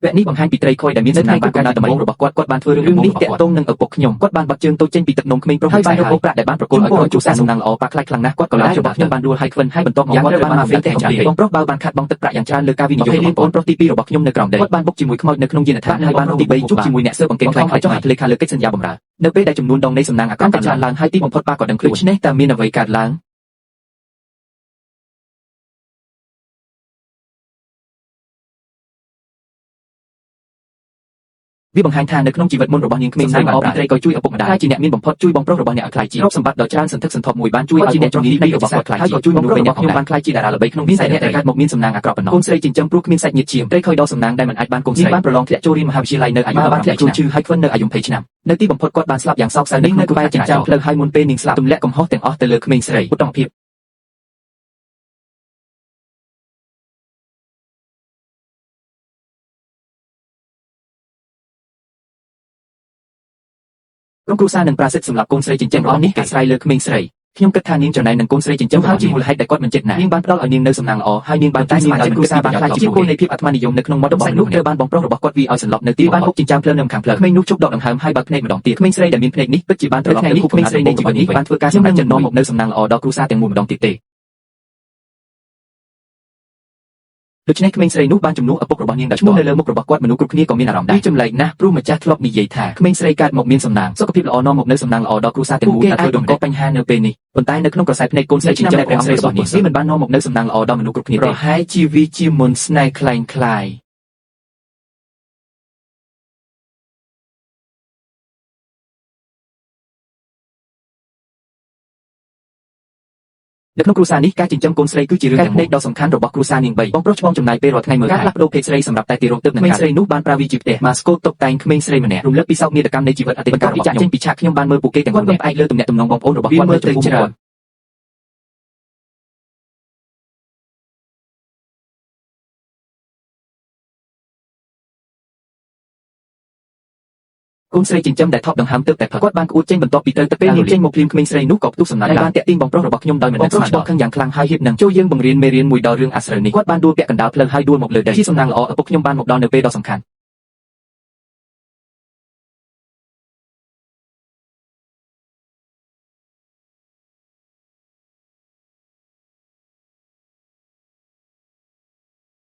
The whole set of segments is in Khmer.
វគ្គនេះបង្ហាញពីត្រីខុយដែលមានសំណាងបានកំណើតដំបូងរបស់គាត់គាត់បានធ្វើរឿងរឿងនេះតាក់ទងនឹងឪពុកខ្ញុំគាត់បានបាត់ជើងតូចចេញពីទឹកនោមក្មេងប្រុសហើយបានរកអូប្រាក់ដែលបានប្រគល់ឲ្យក្រុមជួសសំណាងល្អប៉ាខ្លាចខ្លាំងណាស់គាត់ក៏ឡើងរបស់ខ្ញុំបានដួលហើយខ្វិនហើយបន្ទាប់មកគាត់ត្រូវបានម៉ាហ្វៀទាំងកំព្រាបងប្រុសបើបានខាត់បងទឹកប្រាក់យ៉ាងច្រើនលើការវិនិយោគរបស់បងប្រុសទី2របស់ខ្ញុំនៅក្រោមដីគាត់បានបុកជាមួយខ្មោចនៅក្នុងយានដ្ឋានហើយបានទី3ជួបជាមួយអ្នកស៊ើបអង្កេតខ្លាំងហើយចុះហត្ថលេខាលើកិច្ចសន្យាបម្រើនៅពេលដែលចំនួនដងនៃសំណាងអាក្រក់កើនឡើងហើយទីបំផុតប៉ាក៏ដឹងខ្លួនដូច្នេះតើមានអ្វីកើតឡើង វាបង្ហាញថានៅក្នុងជីវិតមុនរបស់នាងក្មេងស្រីបានប្រើត្រីក៏ជួយឪពុកម្ដាយជាអ្នកមានបំផុតជួយបងប្រុសរបស់អ្នកឲ្យក្លាយជាទ្រព្យសម្បត្តិដ៏ច្រើនសន្ធឹកសន្ធាប់មួយបានជួយឲ្យជាអ្នកជំនាញផ្នែករបស់គាត់ក្លាយជាហើយក៏ជួយមនុស្សរបស់ខ្ញុំបានក្លាយជាតារាល្បីក្នុងវិស័យអ្នកដែលកើតមកមានសំណាងអាក្រក់ប៉ុណ្ណោះកូនស្រីចិញ្ចឹមព្រោះគ្មានសាច់ញាតិឈាមត្រីខុយដ៏សំណាងដែលមិនអាចបានកូនស្រីបានប្រឡងធ្លាក់ចូលរៀនមហាវិទ្យាល័យនៅអាយុបានធ្លាក់ចូលឈឺហើយខ្វិននៅអាយុ20ឆ្នាំនៅទីបំផុតគាត់បានស្លាប់យ៉ាងសោកសៅនេះនៅក្បែរចិញ្ចើមផ្លូវហើយមុនពេលនាងស្លាប់ទម្លាក់កំហុសទាំងអស់ទៅលើក្មេងស្រីឧត្តមភាពក្រុមគ្រួសារនឹងប្រាសិទ្ធសម្រាប់កូនស្រីចិញ្ចឹមរបស់នេះអាស្រ័យលើក្មេងស្រីខ្ញុំគិតថានាងចំណែននឹងកូនស្រីចិញ្ចឹមហើយជាមូលហេតុដែលគាត់មិនចិត្តណានាងបានផ្ដល់ឲ្យនាងនៅសំណាងល្អហើយនាងបានតែស្មានឲ្យគ្រួសារបានខ្លាចជាគោលនៃភាពអាត្មានិយមនៅក្នុងមាត់របស់នោះត្រូវបានបងប្រុសរបស់គាត់វាឲ្យសន្លប់នៅទីបានហូបចិញ្ចើមភ្លើងនៅខាងផ្លូវក្មេងនោះជប់ដកដង្ហើមហើយបើកភ្នែកម្ដងទៀតក្មេងស្រីដែលមានភ្នែកនេះពិតជាបានត្រឡប់ទៅខួបក្មេងស្រីនៃជីវិតនេះបានធ្វើការសម្រេចចិត្តនាំមកនៅសំណាងល្អដល់គ្រួសារទាំងមូលម្ដងទៀតទេដូច្នេះក្មេងស្រីនោះបានជំនួសឪពុករបស់នាងដោយឈ្មោះនៅលើមុខរបស់គាត់មនុស្សគ្រប់គ្នាក៏មានអារម្មណ៍ដែរវាចម្លែកណាស់ព្រោះម្ចាស់ធ្លាប់និយាយថាក្មេងស្រីកើតមកមានសំណាងសុខភាពល្អនាំមកនៅសំណាងល្អដល់គ្រួសារទាំងមូលដែលធ្វើបង្កបញ្ហានៅពេលនេះប៉ុន្តែនៅក្នុងក្រសែភ្នែកកូនស្រីចិញ្ចឹមព្រះអង្គស្រីរបស់នាងវាមិនបាននាំមកនៅសំណាងល្អដល់មនុស្សគ្រប់គ្នាទេប្រហែលជាវាជាមន្តស្នេហ៍ក្លែងក្លាយនៅក្នុងគ្រួសារនេះការចិញ្ចឹមកូនស្រីគឺជារឿងទាំងមូលដ៏សំខាន់របស់គ្រួសារនាងបីបងប្រុសច្បងចំណាយពេលរាល់ថ្ងៃមើលការផ្លាស់ប្ដូរភេទស្រីសម្រាប់តែទារកទើបនឹងក្មេងស្រីនោះបានប្រើវាជាផ្ទះម៉ាស្កូតុបតែងក្មេងស្រីម្នាក់រំលឹកពីសោកនាដកម្មនៃជីវិតអតីតកាលរបស់ខ្ញុំចេញពីឆាកខ្ញុំបានមើលពួកគេទាំងគាត់ផ្អែកលើទំនាក់ទំនងបងប្អូនរបស់គាត់មើលទៅច្រើនកូនស្រីចិញ្ចឹមដែលថប់ដង្ហើមទើបតែផឹកគាត់បានក្អួតចេញបន្ទាប់ពីត្រូវទឹកពេលនាងចេញមកភ្លាមក្មេងស្រីនោះក៏ផ្ទុះសំណាញ់បានតាក់ទាញបងប្រុសរបស់ខ្ញុំដោយមិនដឹងស្មានដល់ខឹងយ៉ាងខ្លាំងហើយហៀបនឹងចូលយើងបង្រៀនមេរៀនមួយដល់រឿងអាស្រូវនេះគាត់បានដួលពាក់កណ្ដាលផ្លូវហើយដួលមកលើដីជាសំណាងល្អឪពុកខ្ញុំបានមកដល់នៅពេលដ៏សំខាន់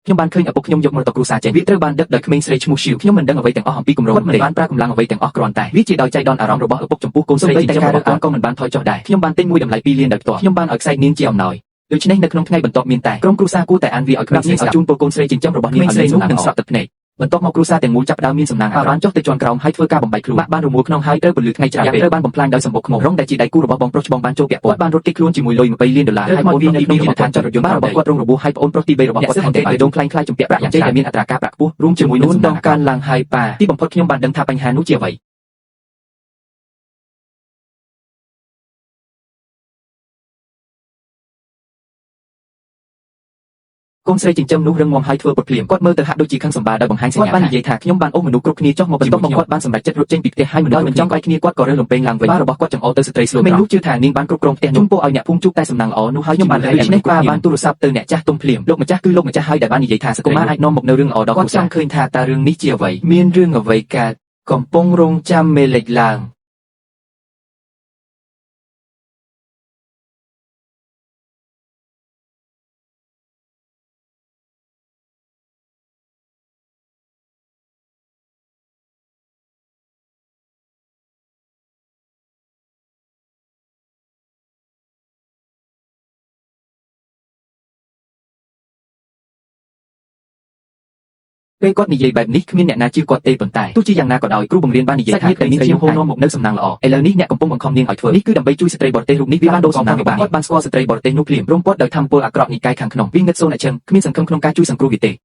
ខ្ញុំបានឃើញឪពុកខ្ញុំយកមរតកគ្រួសារចេញវាត្រូវបានដឹកដោយក្មេងស្រីឈ្មោះស៊ីវខ្ញុំមិនដឹងអ្វីទាំងអស់អំពីគម្រោងគាត់មិនបានប្រើកម្លាំងអ្វីទាំងអស់គ្រាន់តែវាជាដោយចៃដន្យអារម្មណ៍របស់ឪពុកចំពោះកូនស្រីចិញ្ចឹមរបស់គាត់ក៏មិនបានថយចុះដែរខ្ញុំបានទិញមួយតម្លៃ2លានដោយផ្ទាល់ខ្ញុំបានឲ្យខ្សែនាងជាអំណោយដូច្នេះនៅក្នុងថ្ងៃបន្ទាប់មានតែក្រុមគ្រួសារគួរតែអានវាឲ្យក្មេងស្រីឲ្យជូនពរកូនស្រីចិញ្ចឹមរបស់នាងឲ្យស្រីនោះនឹងស្រក់ទឹកភ្នែកបន្ទាប់មកគ្រួសារទាំងមូលចាប់ផ្ដើមមានសំណាងអាបានចុះទៅជាន់ក្រោមហើយធ្វើការបំបែកខ្លួនបានរមួលក្នុងហើយត្រូវពន្លឺថ្ងៃច្រើនពេកត្រូវបានបំផ្លាញដោយសម្បុកខ្មុំរងដែលជាដៃគូរបស់បងប្រុសច្បងបានចូលពាក់ព័ន្ធបានរត់គេចខ្លួនជាមួយលុយ20លានដុល្លារហើយប្អូនទី2របស់គាត់ចតរថយន្តរបស់គាត់រងរបួសហើយប្អូនប្រុសទី3របស់គាត់ថែមទាំងដងខ្លែងខ្លាយជំពាក់ប្រាក់យ៉ាងដែលមានអត្រាការប្រាក់ខ្ពស់រួមជាមួយនឹងដងកើនឡើងហើយប៉ាទីបំផុតខ្ញុំបានដឹងថាបញ្ហានោះជាអ្វីកូនស្រីចិញ្ចឹមនោះរឹងមាំហើយធ្វើពុតភ្លាមគាត់មើលទៅហាក់ដូចជាខឹងសម្បារដោយបង្ហាញសញ្ញាគាត់បាននិយាយថាខ្ញុំបានអូសមនុស្សគ្រប់គ្នាចុះមកបន្ទាប់មកគាត់បានសម្រេចចិត្តរត់ចេញពីផ្ទះហើយមនុស្សមិនចង់ក្បែរគ្នាគាត់ក៏រើសលំពេងឡើងវិញបារបស់គាត់ចង្អុលទៅស្ត្រីស្លូតត្រង់នោះជឿថានាងបានគ្រប់គ្រងផ្ទះនោះជូនពរឲ្យអ្នកភូមិជួបតែសំណាងល្អនោះហើយខ្ញុំបានដូច្នេះប៉ាបានទូរស័ព្ទទៅអ្នកចាស់ទុំភ្លាមលោកម្ចាស់គឺលោកម្ចាស់ហើយដែលបាននិយាយថាសកុមារអាចនាំមកនៅរឿងល្អដល់គ្រួសារគាត់ចង់ឃើញថាតើរឿងនេះជាអ្វីមានរឿងអ្វីកើតកំពុងរងចាំមេលេចឡើងពេលគាត់និយាយបែបនេះគ្មានអ្នកណាជឿគាត់ទេប៉ុន្តែទោះជាយ៉ាងណាក៏ដោយគ្រូបង្រៀនបាននិយាយថាតែនាងជាហូរនាំមកនៅសំណាងល្អឥឡូវនេះអ្នកកំពុងបង្ខំនាងឲ្យធ្វើនេះគឺដើម្បីជួយស្ត្រីបរទេសរូបនេះវាបានដូរសំណាងរបស់គាត់បានស្គាល់ស្ត្រីបរទេសនោះភ្លាមរំពាត់ដោយធម្មពលអាក្រក់និកាយខាងក្នុងវាងឹតសូនអឈឹងគ្មានសង្ឃឹមក្នុងការជួយសង្គ្រោះវាទេខ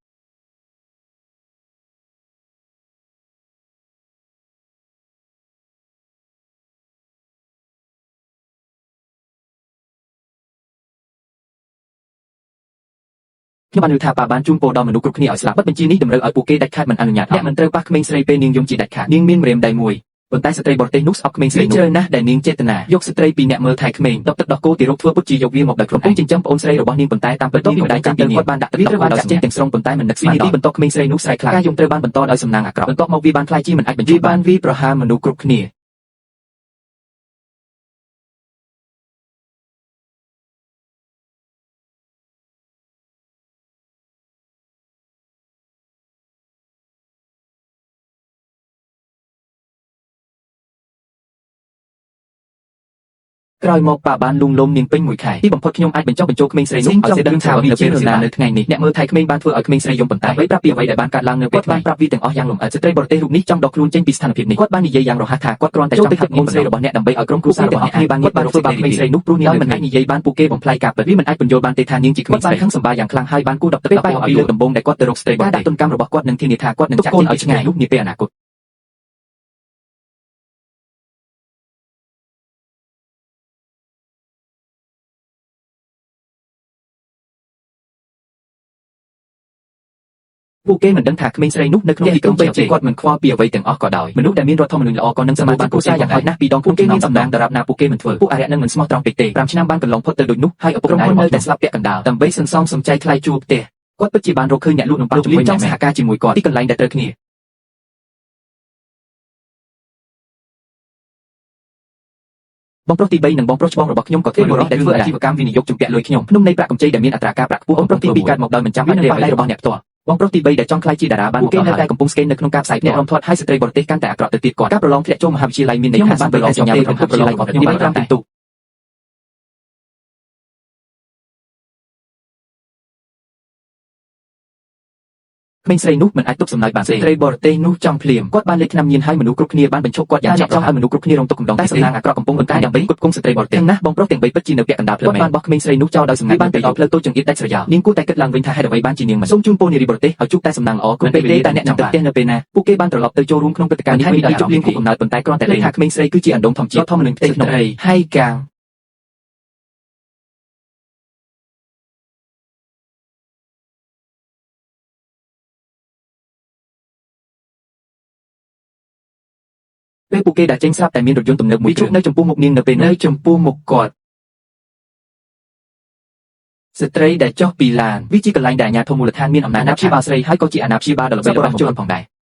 ្ញុំបានឮថាប៉ាបានជូនពរដល់មនុស្សគ្រប់គ្នាឲ្យស្លាប់បិទបញ្ជានេះតម្រូវឲ្យពួកគេដាច់ខាតមិនអនុញ្ញាតអ្នកមិនត្រូវប៉ះក្មេងស្រីពេលនាងយំជាដាច់ខាតនាងមានម្រាមដៃមួយ ប៉ុន្តែស្ត្រីបរទេសនោះស្អប់ក្មេងស្រីនោះច្រើនណាស់ដែលនាងចេតនាយកស្ត្រីពីអ្នកមើលថែក្មេងដបទឹកដោះគោទារកធ្វើពុតជាយកវាមកដោយខ្លួនឯងកំពុងចិញ្ចឹមប្អូនស្រីរបស់នាងប៉ុន្តែតាមពិតនាងម្ដាយចាំពីនាងគាត់បានដាក់ទឹកដោះគោដោយចេះទាំងស្រុងប៉ុន្តែមិននឹកស្មានដល់បន្ទាប់ក្មេងស្រីនោះស្រែកខ្លាំងការយំត្រូវបានបន្តដោយសំណាងអាក្រក់បន្ទាប់មកវាបានក្លាយជាមិនអាចបញ្ឈប់បានវាប្រហារមនុស្សគ្រប់គ្នាក្រោយមកប៉ាបានលួងលោមនាងពេញមួយខែទីបំផុតខ្ញុំអាចបញ្ចុះបញ្ចូលក្មេងស្រីនោះឲ្យសេដឹងថាវាជានរណានៅថ្ងៃនេះអ្នកមើលថែក្មេងបានធ្វើឲ្យក្មេងស្រីយំប៉ុន្តែដើម្បីប្រាប់ពីអ្វីដែលបានកើតឡើងនៅពេលថ្ងៃប្រាប់វាទាំងអស់យ៉ាងលម្អិតស្ត្រីបរទេសរូបនេះចង់ដកខ្លួនចេញពីស្ថានភាពនេះគាត់បាននិយាយយ៉ាងរហ័សថាគាត់គ្រាន់តែចង់ថាប្អូនស្រីរបស់អ្នកដើម្បីឲ្យក្រុមគ្រួសាររបស់អ្នកគ្នាបានងាកបានធ្វើបាបក្មេងស្រីនោះព្រោះនាងមិនអាចនិយាយបានពួកគេបំផ្លាញការពិតវាមិនអាចពន្យល់បានទេថានាងជាក្មេងស្រីខឹងសម្បាយ៉ាងខ្លាំងហើយបានគូដប់ទឹកដោះគោឲ្យលើកដំបូងដែលគាត់ទៅរកស្ត្រីបរទេសការដាក់ទណ្ឌកម្មរបស់គាត់នឹងធានាថាគាត់នឹងចាក់កូនឲ្យឆ្ងាយនោះនាពេលអនាគតពួកគេមិនដឹងថាក្មេងស្រីនោះនៅក្នុងទីក្រុងពេកជាគាត់មិនខ្វល់ពីអ្វីទាំងអស់ក៏ដោយមនុស្សដែលមានរដ្ឋធម្មនុញ្ញល្អក៏នឹងសមាជិកគ្រួសារយ៉ាងហោចណាស់ពីរដងពួកគេមានសំណាងដរាបណាពួកគេមិនធ្វើពួកអារក្សនឹងមិនស្មោះត្រង់ពេកទេ5ឆ្នាំបានកន្លងផុតទៅដូចនោះហើយឪពុកម្ដាយរបស់នៅតែស្លាប់ពាក់កណ្ដាលដើម្បីសន្សំសំចៃថ្លៃជួលផ្ទះគាត់ពិតជាបានរកឃើញអ្នកលក់នំប៉័ងជំនួយចង់សហការជាមួយគាត់ទីកន្លែងដែលត្រូវគ្នាបងប្រុសទី3និងបងប្រុសច្បងរបស់ខ្ញុំក៏ធ្វើបុរសដែលធ្វើអាជីវកម្មវិនិយោគជំពាក់លុយខ្ញុំក្នុងនៃប្រាក់កម្ចីដែលមានអត្រាការប្រាក់ខ្ពស់បងប្រុសទី2កើតមកដោយមិនចាំបាច់ទេអ្វីរបស់អ្នកផ្ទាល់បងប្រុសទី3ដែលចង់ក្លាយជាតារាបានពួកគេនៅតែកំពុងស្កេននៅក្នុងការផ្សាយអ្នករំធាត់ឲ្យស្ត្រីបរទេសកាន់តែអាក្រក់ទៅទៀតគាត់ការប្រឡងធ្លាក់ចូលមហាវិទ្យាល័យមានន័យថាបានប្រឡងសញ្ញាបត្រមហាវិទ្យាល័យរបស់ខ្ញុំបាន5ពិន្ទុក្មេងស្រីនោះមិនអាចទប់សំណើចបានទេស្ត្រីបរទេសនោះចង់ភ្លាមគាត់បានលេចថ្នាំញៀនឲ្យមនុស្សគ្រប់គ្នាបានបញ្ឈប់គាត់យ៉ាងឆាប់រហ័សឲ្យមនុស្សគ្រប់គ្នារងទុក្ខកំដងតែសំណាងអាក្រក់កំពុងបន្តដើម្បីផ្គត់ផ្គង់ស្ត្រីបរទេសទាំងណាស់បងប្រុសទាំងបីពិតជានៅពាក់កណ្ដាលផ្លូវមែនគាត់បានបោះក្មេងស្រីនោះចោលដោយសំណាងបានទៅដល់ផ្លូវតូចចង្អៀតដាច់ស្រយាលនាងគួរតែគិតឡើងវិញថាហេតុអ្វីបានជានាងមិនសូមជូនពរនារីបរទេសឲ្យជួបតែសំណាងល្អគ្រប់ពេលវេលាតែអ្នកនឹងទៅផ្ទះនៅពេលណាពួកគេបានត្រឡប់ទៅចូលរួមក្នុងព្រឹត្តិការណ៍នេះវិញដោយជប់លៀងខួបកំណើតប៉ុន្តែគ្រាន់តែលេចថាក្មេងស្រីគឺជាអណ្ដូងធម្មជាតិធម្មនុញ្ញផ្ទៃក្នុងហើយកាំងពេលពួកគេដែលចេញស្រាប់តែមានរថយន្តទំនើបមួយជួបនៅចំពោះមុខនាងនៅពេលនៅចំពោះមុខគាត់ស្ត្រីដែលចុះពីឡានវាជាកន្លែងដែលអាជ្ញាធរមូលដ្ឋានមានអំណាចអាណាព្យាបាលស្រីហើយក៏ជាអាណាព្យាបាលដ៏ល្បីល្បាញជនផងដែរ